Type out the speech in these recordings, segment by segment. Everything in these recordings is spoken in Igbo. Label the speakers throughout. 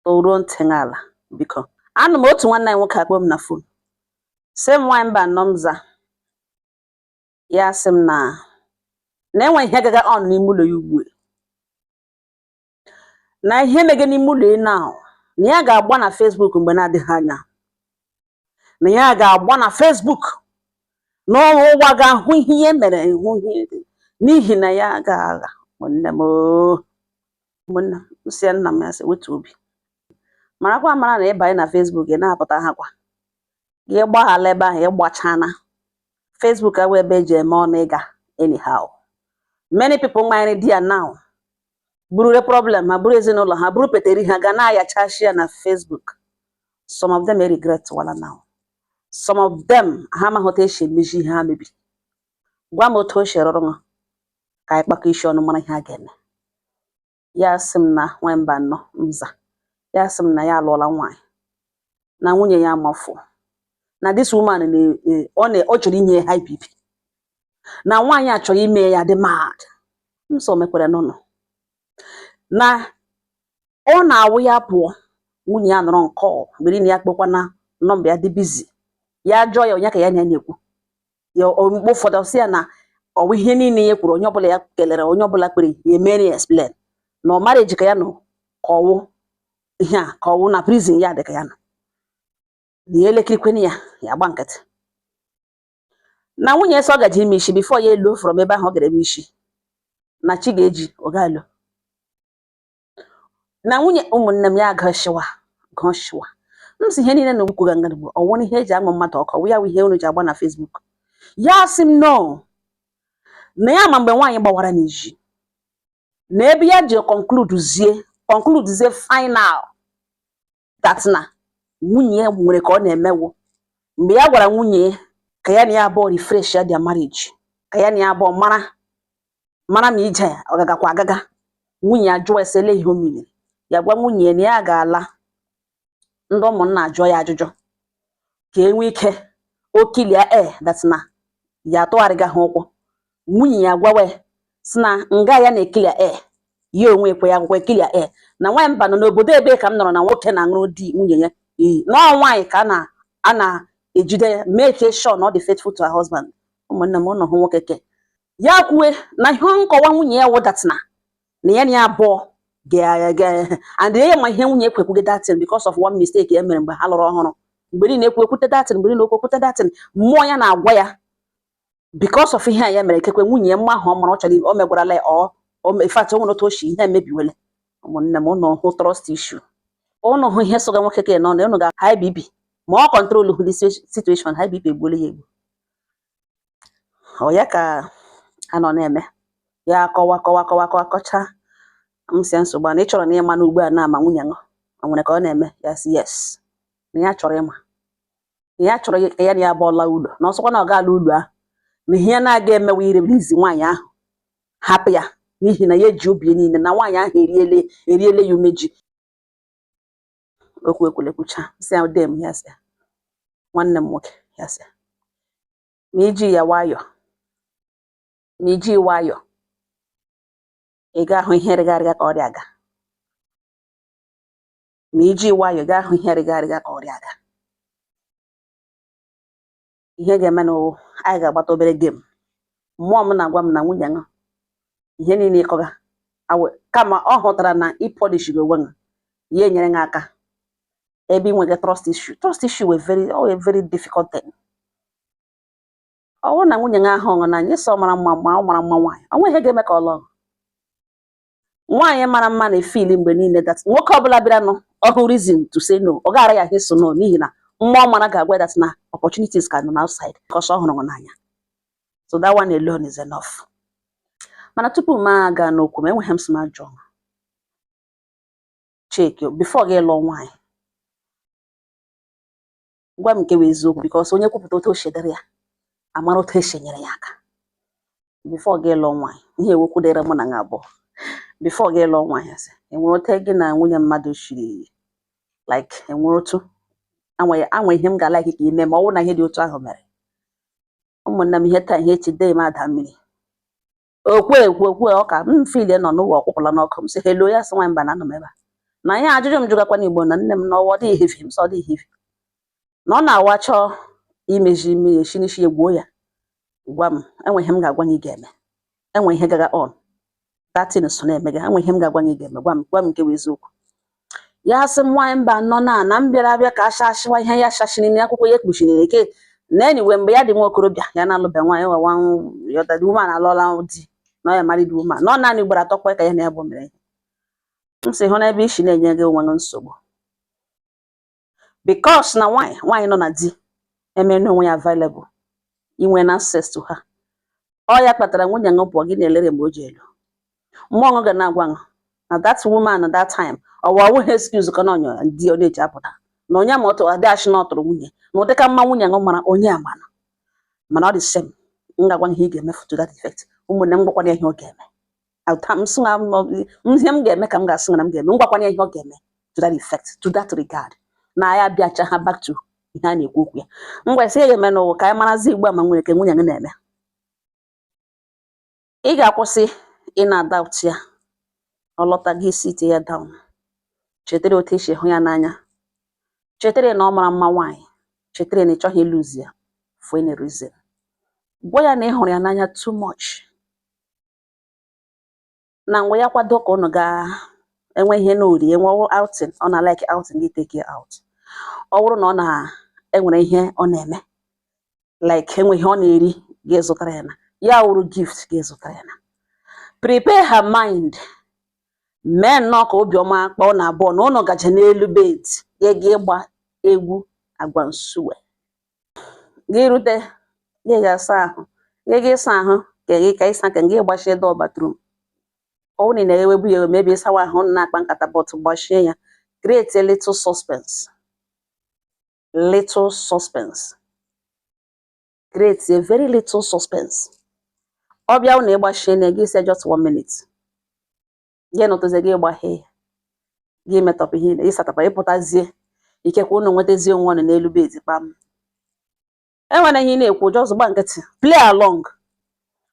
Speaker 1: Toruo ntị gị ala, biko. Anụ m otu nwanne anyị nwoke akpọ m na phone, sị m, "Nwaanyị mba nọ." M za ya, sị m na enwe ihe gaga on n'ime ụlọ ya ugbu a, na ihe mege n'ime ụlọ ya now, na ya ga-agba na Facebook mgbe na-adịghị anya, na ya ga-agba na Facebook, na ụwa ga-ahụ ihe ya mere, hụ ihe, n'ihi na ya ga-agha. Ụmụnne m oo, ụmụnne m, sị ya, nna m, ya sị wetu obi, marakwa amara na ịbanye na Facebook, ị na-apụta ha kwa gị gbaghala ebe ahụ. Ịgbachana Facebook awụ ebe eji eme ọnụ ịga anyhow. Many people manyere di ya now burure problem ha, buru ezinụlọ ha, buru peteri ha, ga na-ayachashi ya na Facebook. Some of them regret wala now. Some of them ha amaghị otu esi emezi ihe ha mebiri. Gwa m otu o si rụrụ ṅụ ka anyị kpakọ isi ọnụ mara ihe a ga-eme. Ya sị m na nwamba nọ nza, ya sị m na ya alụọla nwaanyị, na nwunye ya amafu, na this woman na ọ na ọ chọrọ inye ya high BP, na nwaanyị a chọrọ ime ya dị mad. M sọ mekwere n'ụlọ na ọ na-awụ ya pụọ, nwunye ya nọrọ nke ọ mgbe niile, ya kpọkwa na nọmba ya dị busy. Ya jụọ ya onye ka ya na ya na-ekwu ya. Mgbe ụfọdụ ọ sị ya na ọwụ ihe niile ya kwuru, onye ọbụla ya kelere, onye ọbụla kpere ya, emere ya explain na ọ marriage ka ya nọ, ka ọwụ ihe a, ka ọwụ na prison ya dị ka ya nọ, na ya elekirikweni ya, ya agba nkịtị. Na nwunye sọ gaji ime isi before ya elu from ebe ahụ ọ gara eme isi, na chi ga-eji ọ ga-alụ na nwunye. Ụmụnne m, ya gọshiwa gọshiwa. M sị ihe niile na okwu ga ngana bụ ọwụrụ ihe eji amụ mmadụ ọkọ, wụ ya wụ ihe unu ji agba na Facebook. Ya sị m no, na ya ma mgbe nwaanyị gbawara n'iji, na ebe ya ji conclude zie final that na nwunye ya nwere ka ọ na-emewo. Mgbe ya gwara nwunye ya ka ya na ya abụọ refresh ya their marriage, ka ya na ya abụọ mara mara ma ije ya ọ gagakwa agaga, nwunye ya jụọ ese ele ihe o mere. Ya gwa nwunye ya na ya ga-ala, ndị ụmụnna ajụọ ya ajụjụ ka e nwee ike o kilia e that na ya atụgharịga ha ụkwụ. Nwunye ya gwawa ya sị na nga ya na-ekilia e, ya onwe ekwe ya akwụkwọ ekilia e, na nwaanyị mba nọ n'obodo ebe ka m nọrọ na nwoke na-aṅụrụ di nwunye ya iyi, na ọ nwaanyị ka a na-ejide ya make sure na ọ dị faithful to her husband. Ụmụnne m, ụnụ hụ nwoke ke ya kwue na ihe nkọwa nwunye ya wụ that na ya na ya abụọ ga and ya ma ihe nwunye ekwekwuge that thing because of one mistake e mere mgbe ha lụrụ ọhụrụ. Mgbe niile ekwu ekwute that thing, mgbe niile okwu ekwute that thing, mmụọ ya na-agwa ya because of ihe a ya mere, ekekwe nwunye ya mma ahụ ọ mara ọ chọrọ o megwarala ya ọ in fact o nwere otu o si ihe emebiwele. Ụmụnne m, ụnụ hụ trust issue, ụnụ hụ ihe soga nwoke ke nọ na ụnụ ga high BP ma ọ control hụ this situation. High BP egbuola ya egbu. Ọ ya ka a nọ na-eme ya, kọwa kọwa kọwa kọwa kọcha. M si nsogbu a na ị chọrọ na ịma na ugbu a na-ama nwunye ṅụ o nwere ka ọ na-eme. Ya sị yes, na ya chọrọ ịma, na ya chọrọ ka ya na ya abụọla ụlọ, na ọsọkwa na ọ ga-ala ụlọ ahụ, na ihe ya na-aga emewe irelizi nwaanyị ahụ, hapụ ya, n'ihi na ya eji obi ya niile na nwaanyị ahụ eriele ya umeji. Okwu ekwulekwucha sị ya dem, ya sị nwanne m nwoke, ya sị ma iji ya nwayọ, ma iji nwayọ, ị ga-ahụ ihe rịgarịga ka ọ dị aga, ma iji nwayọ ị ga-ahụ ihe rịgarịga ka ọ dị aga. Ihe ga-eme na anyị ga-agbata obere game. Mmụọ m na-agwa m na nwunye ṅụ ihe niile ịkọga kama ọ hụtara na ị polish gị onwe gị, ya enyere gị aka ebe ị nwere trust issue. Trust issue were very, oh, a very difficult thing. Ọ bụrụ na nwunye gị ahụ ọṅụ na anyị sọ mara mma, ma ọ mara mma nwaanyị, ọ nweghị ihe ga-eme ka ọ lụọ nwaanyị mara mma. Na-efili mgbe niile that nwoke ọbụla bịara nụ ọhụ reason to say no, ọ gaara ya so no, n'ihi na mmụọ mara ga-agwa that na opportunities ka nọ outside because ọ hụrụ gị n'anya. So that one alone is enough. Mana tupu m aga n'okwu m, enweghị m sị m ajụọ check before gị lụọ nwaanyị, gwa m nke bụ eziokwu, because onye kwupụta otu o si dịrị ya, amara otu esi enyere ya aka. Before gị lụọ nwaanyị, ihe ewokwu dịrị mụ na gị abụọ, before gị lụọ nwaanyị, asị enwere otu gị na nwunye mmadụ shiri, like enwere otu anwe anwe ihe m ga-like ka ime ma ọ bụrụ na ihe dị otu ahụ mere. Ụmụnne m, ihe taa ihe echi dee m ada mmiri okwe ekwe okwe ọ ka m feel nọ n'ụwa ọkwụkwụla n'ọkụ. M sị hello, ya sị nwa mba na anọ m ebe a. Na ihe ajụjụ m jụgakwa n'Igbo na nne m na ọwa ọ dịghị heavy, m sị ọ dịghị heavy, na ọ na-awa chọọ imezi mmiri esi n'isi egwuo ya. Gwa m, enwe ihe m ga-agwa gị ga-eme, enwe ihe gaga on that thing so na-eme gị, enwe ihe m ga-agwa gị ga-eme. Gwa m, gwa m nke bụ eziokwu. Ya sị m, nwaanyị mba nọ na m bịara abịa ka asha ashịwa ihe ya shashiri na akwụkwọ ya ekpuchiri eke na anyway, mgbe ya dị nwa okorobịa, ya na-alụbe nwaanyị, nwa yọta woman alụọla di na ọ ya married woman, na ọ naanị ugboro atọ kwa ka ya na ya bụ mere ihe. M sị hụ n'ebe isi na-enye gị onwe gị nsogbu, because na nwaanyị nwaanyị nọ na di emere onwe ya available inwe na access to her. Ọ ya kpatara nwunye ṅụ pụọ, gị na-elere mgbe o ji elu mmụọ ṅụ ga na-agwa ṅụ na that woman na that time ọwa ọwụghị excuse ka na ọnyọ di ọ na-eji apụta na onye ma ọtụ adị ashị na ọ tụrụ nwunye na ụdịka mma nwunye ṅụ mara onye amana. Mana ọ dị same, m ga-agwa ihe ị ga-eme to that effect. Ụmụnne m, gwakwana ya ihe ọ ga-eme. M sị na ihe m ga-eme ka m ga-asị na m ga-eme, m gwakwana ya ihe ọ ga-eme to that effect, to that regard, na ya bịacha ha back to ihe a na-ekwu okwu ya. M gwasị ya ga-eme n'ụwa ka anyị marazi igbu a ma nwere nke nwunye gị na-eme. Ị ga-akwụsị ị na-adoubt ya. Ọ lọta, gị sit ya down, chetara otu esi hụ ya n'anya, chetara na ọ mara mma nwaanyị, chetara na ị chọghị ịlose ya for any reason. Gwa ya na ị hụrụ ya n'anya too much, na mgbe ya kwado ka unu gaa enwe ihe n'orie, enwe outing, ọ na like outing, gị take ya out. Ọ bụrụ na ọ na enwere ihe ọ na-eme like, enwe ihe ọ na-eri, gị zụtara ya, na ya wụrụ gift, gị zụtara ya. Na prepare her mind, mee nnọọ ka obiọma kpọọ na abụọ na ụnụ gaje n'elu bed gị ga ịgba egwu agwa nsuwe. Gị rute, gị ga-asa ahụ, gị ga ịsa ahụ ka gị ka ịsa ka gị gbachie door bathroom. Ọ bụrụ na ị na-ewebu ya maybe ịsawa ahụ na-akpa nkata, but gbachie ya, create a little suspense, little suspense, create a very little suspense. Ọ bịa na ịgbachie na gị sị just one minute, gị nọtụzie, gị gbahie ya, gị metọpụ ihe ịsatapụ, ịpụtazie, ikekwe unu nwetazie onwe unu n'elu bed kpam. Enwere ihe ị na-ekwu, just gba nkịtị, play along.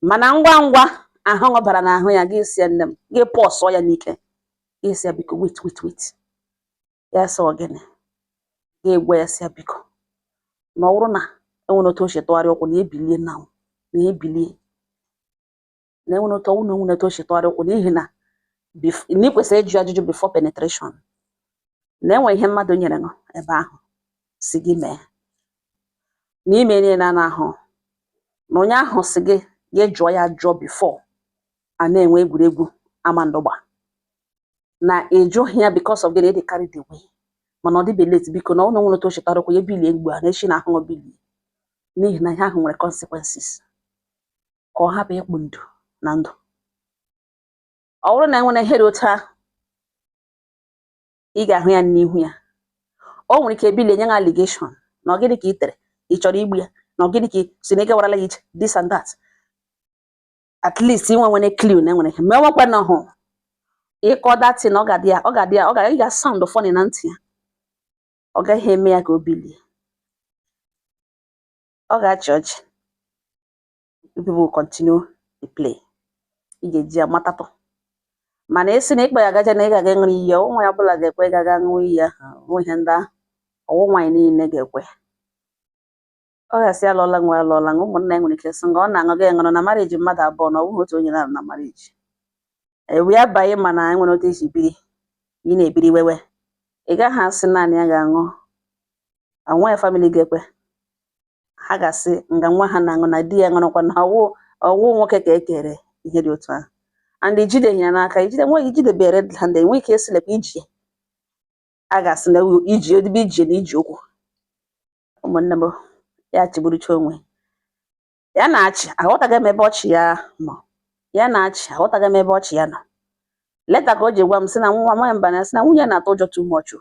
Speaker 1: Mana ngwa ngwa ahụ ọ bara n'ahụ ya, gị sie nne m, gị pọsụọ ya n'ike, gị sị ya, "Biko, wait, wait, wait." Ya sị, "Ọ gịnị?" Gị gwa ya, sị ya, "Biko, na ọ bụrụ na enwere otu o si tụgharịa ụkwụ na ebilie na na ebilie na enwere otu ọnwụ na enwere otu o si tụgharịa ụkwụ, n'ihi na na ị kwesịrị ịjụ ajụjụ before penetration, na enwe ihe mmadụ nyere ṅụ ebe ahụ si gị mee na ime niile na ahụ, na onye ahụ si gị gị jụọ ya jụọ before a na-enwe egwuregwu ama ndụgba, na ị jụghị ya because of gịnị, ịdị carried away, mana ọ dịbe late. Biko, na ọ na nwere otu o si tụgharịa ụkwụ, ya bilie ugbu a na echi na ahụ ọ bilie, n'ihi na ihe ahụ nwere consequences, ka ọ hapụ ịkpụ ndụ na ndụ. Ọ bụrụ na enwere ihe dị otu ahụ, ị ga-ahụ ya n'ihu ya. O nwere ike bilie nye ya allegation na ọ gịnị ka ị tere, ị chọrọ igbu ya, na ọ gịnị ka ị si na ị gawarala ya ije, this and that. At least inwe nwere clue na enwere ihe ma enwekwa na hụ ịkọ datin, ọ ga-adị ya, ọ ga-adị ya, ọ ga, ị ga-sound funny na ntị ya. Ọ gaghị eme ya ka o bilie, ọ ga-achị ọchị. You people will continue the play. Ị ga-eji ya matatụ, mana esi na ịkpa ya gaja na ị ga-aga ṅụrụ iyi, ọwụ nwaanyị ọbụla ga-ekwe gaga ṅụọ iyi ahụ, ọwụ ihe ndị ahụ, ọwụ nwaanyị niile ga-ekwe. Ọ ga-asị alụọla nwa, alụọla nwa. Ụmụnna ya nwere ike sị nga ọ na-aṅụ gị ṅụrụ na marriage mmadụ abụọ, na ọ bụghị otu onye na-arụ na marriage ewu ya banye. Mana enwere otu esi biri, ị na-ebiri wewe, ị gaghị asị naanị ya ga-aṅụ. Onwe ya family ga-ekwe, ha ga-asị nga nwa ha na-aṅụ na di ya ṅụrụkwa, na ọwụ ọwụ nwoke ka e kere ihe dị otu ahụ. And ijideghị ya n'aka, ijide nwe ijidebe red hand, enwe ike ịsịlekwa iji a ga-asị na iji ebe iji na iji okwu. Ụmụnne m, ya chịgburucha onwe ya na-achị, aghọtaghị m ebe ọchị ya nọ. Ya na-achị, aghọtaghị m ebe ọchị ya nọ. Later ka o ji gwa m sị na nwa nwa mba na sị na nwunye na-atụ ụjọ too much o.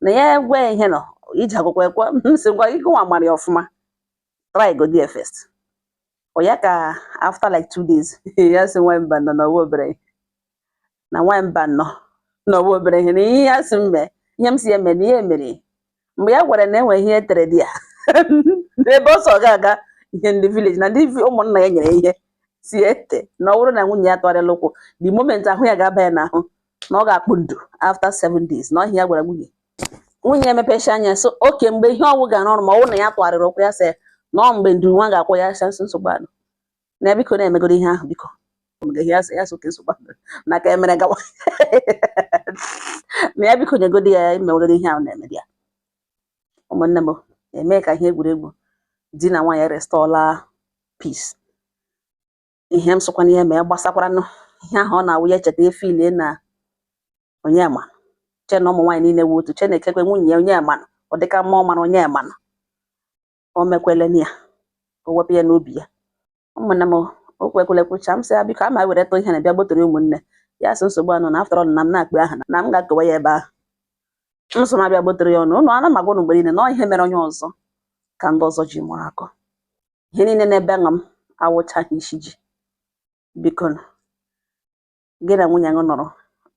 Speaker 1: Na ya gwa ya ihe nọ iji akwụkwọ ekwe. M sị ngwa, ịgụnwa mara ya ọfụma, try go there first. Ọ ya ka after like 2 days, ya sị nwa mba nọ n'ọwa obere ihe, na nwa mba nọ n'ọwa obere ihe, na ihe ya sị m mee, ihe m si ya mee, na ihe mere mgbe ya gwara na enwe ihe etere di ya n'ebe ọsọ ga-aga ihe ndị village na ndị ụmụnna ya nyere ihe si ete, na ọ bụrụ na nwunye ya tụgharịala ụkwụ, the moment ahụ ya ga-aba ya n'ahụ. Na ọ ga-akpụ ndu after 7 days na ọhịa ya gwara nwunye. Nwunye emepecha anya, so oke mgbe ihe ọwụ ga-arụ ọrụ, ma ọ bụrụ na ya tụgharịrị ụkwụ ya, sị na ọ mgbe ndu nwa ga-akwụ ya, sị nsogbu anụ na ya, biko na-emegoro ihe ahụ, biko mgbe ihe ya sị ya sị oke nsogbu anụ na ka emere gawa, na ya biko nyegodi ya emegoro ihe ahụ na-emere ya. Ụmụnne m, eme ka ihe egwuregwu di na nwaanyị restọla peace. Ihe m sịkwana ihe mee gbasakwara ihe ahụ, ọ na-awụ ya echeta efilie na onye ma che na ụmụ nwaanyị niile wu otu, che na ekekwe nwunye ya onye ma ọ dịka mma ọ mara onye ma o mekwele ya, o wepụ ya n'obi ya. Ụmụnne m, okwu ekwele kwucha m, sị ya biko ama weretụ ihe na bịa gbotere ụmụnne ya, sị nsogbu anụ na after all na m na-akpụ aha na m ga-akewa ya ebe ahụ m so m abịa gbotere ya ọnụ ụnụ. Ana m agwa ụnụ mgbe niile na ọ ihe mere onye ọzọ ka ndị ọzọ ji mụrụ akọ. Ihe niile na-ebe ṅụ m awụchaghị isi ji. Biko nụ, gị na nwunye gị nọrọ,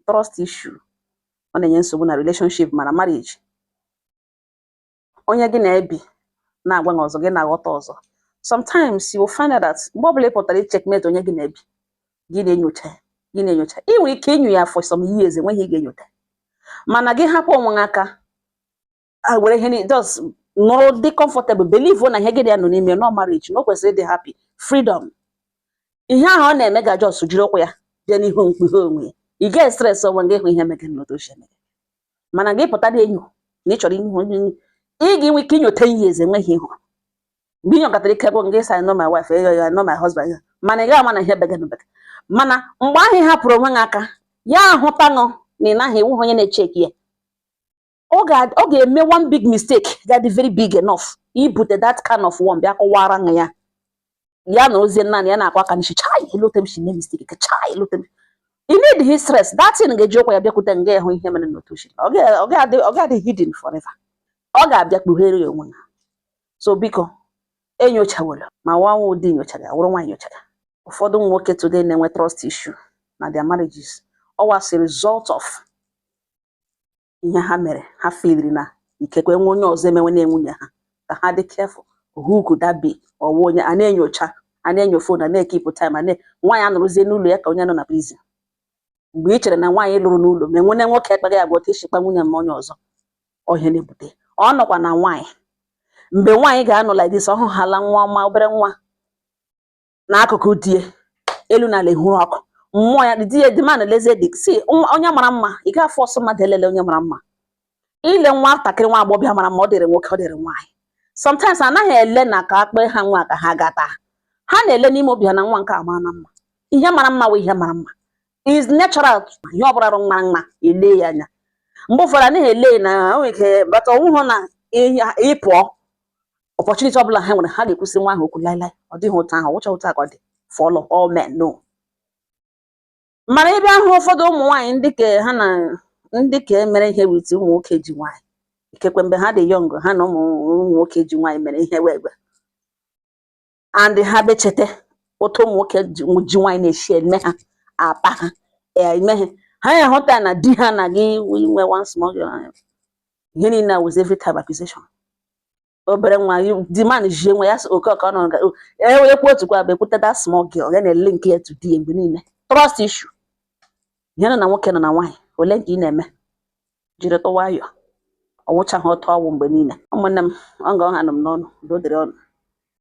Speaker 1: trust issue ọ na-enye nsogbu na relationship, mana marriage, onye gị na-ebi na-agwa gị ọzọ, gị na-aghọta ọzọ. Sometimes you will find out that mgbe ọbụla ị pụtara checkmate onye gị na-ebi, gị na-enyocha ya, gị na-enyocha, ị nwere ike inyo ya for some years, enweghị ị ga-enyocha, mana gị hapụ onwe gị aka a were ihe just nọrọ dị comfortable, believe na ihe gị na ya nọ n'ime no marriage, na o kwesịrị ịdị happy freedom. Ihe ahụ ọ na-eme ga just jiri ụkwụ ya bịa n'ihu mkpughe onwe ya. Ị ga stress onwe gị ịhụ ihe mere n'otu o si eme, mana gị pụta na enyo na ị chọrọ ihu ị ga-enwe ike inyote ihe eze enweghị ịhụ mgbe ị nyọkọtara ike bụ gị sị, "I know my wife, I know my husband," mana ị gaghị ama na ihe bege bege. Mana mgbe ahụ ị hapụrụ onwe gị aka ya ahụtaṅụ na ị naghị ewu onye na-echeki ya, ọ ga-eme one big mistake ga dị very big enough ibute that kind of one bịa kọwara ṅụ ya. Ya na ozie naanị ya na-akwa aka n'isi, chai, elote m si mee mistake, chai, elote m. You need his stress, that thing ga-eji ụkwa ya bịakwute nga ịhụ ihe mere n'otu o si. Ọ ga-adị hidden forever, ọ ga-abịa kpughere ya onwe ya. So biko, enyochawolo ma nwa ụdị nyochara wụrụ nwaanyị nyochara. Ụfọdụ ụmụ nwoke today na-enwe trust issue na their marriages, ọ was a result of ihe ha mere ha feeliri na ikekwe nwe onye ọzọ emewe na nwunye ha. Ka ha dị careful who could that be. Ọwụ onye a na-enyocha, a na-enyo phone, a na-ekeep time, a na nwaanyị anọrọzie n'ụlọ ya ka onye nọ na prison. Mgbe ị chere na nwaanyị lụrụ n'ụlọ ma enwene nwoke ekpeghị agwa otu esi kpa nwunye ma onye ọzọ, ọ ihe na-ebute ọ nọkwa na nwaanyị. Mgbe nwaanyị ga-anọ like this, ọ hụhala nwa ọma, obere nwa n'akụkụ die elu na ala ehuru ọkụ mmụọ ya di ya, the man lezie dị si onye mara mma. Ị ga-afụ ọsọ mmadụ elele onye mara mma, ile nwatakịrị nwa agbọghọbịa mara mma, ọ dịrị nwoke, ọ dịrị nwaanyị. Sometimes anaghị ele na ka akpị ha nwa ka ha gata, ha na-ele n'ime obi ha na nwa nke a mara mma. Ihe mara mma wụ ihe mara mma, is natural. Ihe ọbụla rụ mara mma, ele ya anya. Mgbe ụfọdụ anaghị ele na o nwere ike bata ọnwụhụ na ị pụọ, opportunity ọbụla ha nwere, ha ga-ekwusị nwa ahụ okwu laịlaị. Ọ dịghị otu ahụ, wụcha otu a ka ọ dị for all men, no. Mana ebe ahụ ụfọdụ ụmụ nwaanyị ndị ke ha na ndị ka mere ihe with ụmụ nwoke ji nwaanyị, ikekwe mgbe ha dị young, ha na ụmụ ụmụ nwoke ji nwaanyị mere ihe wee gbe and ha bechete otu ụmụ nwoke ji nwaanyị na-esi eme ha, apa ha eme ha, ha ya hụta na di ha na gị inwe one small girl. Ihe niile was every time accusation. Obere nwa di man jie nwa ya sị oke ọka ọ nọ ekwu otu kwa bụ ekwute that small girl ya na-elink ya to di ya mgbe niile. Trust issue, ihe nọ na nwoke nọ na nwaanyị, ole nke ị na-eme jiri tụwa ayọ, ọwụchaghị ọtọ ọwụ mgbe niile. Ụmụnne m, ọ ga ọha nọ m n'ọnụ, udo dịrị ọnụ.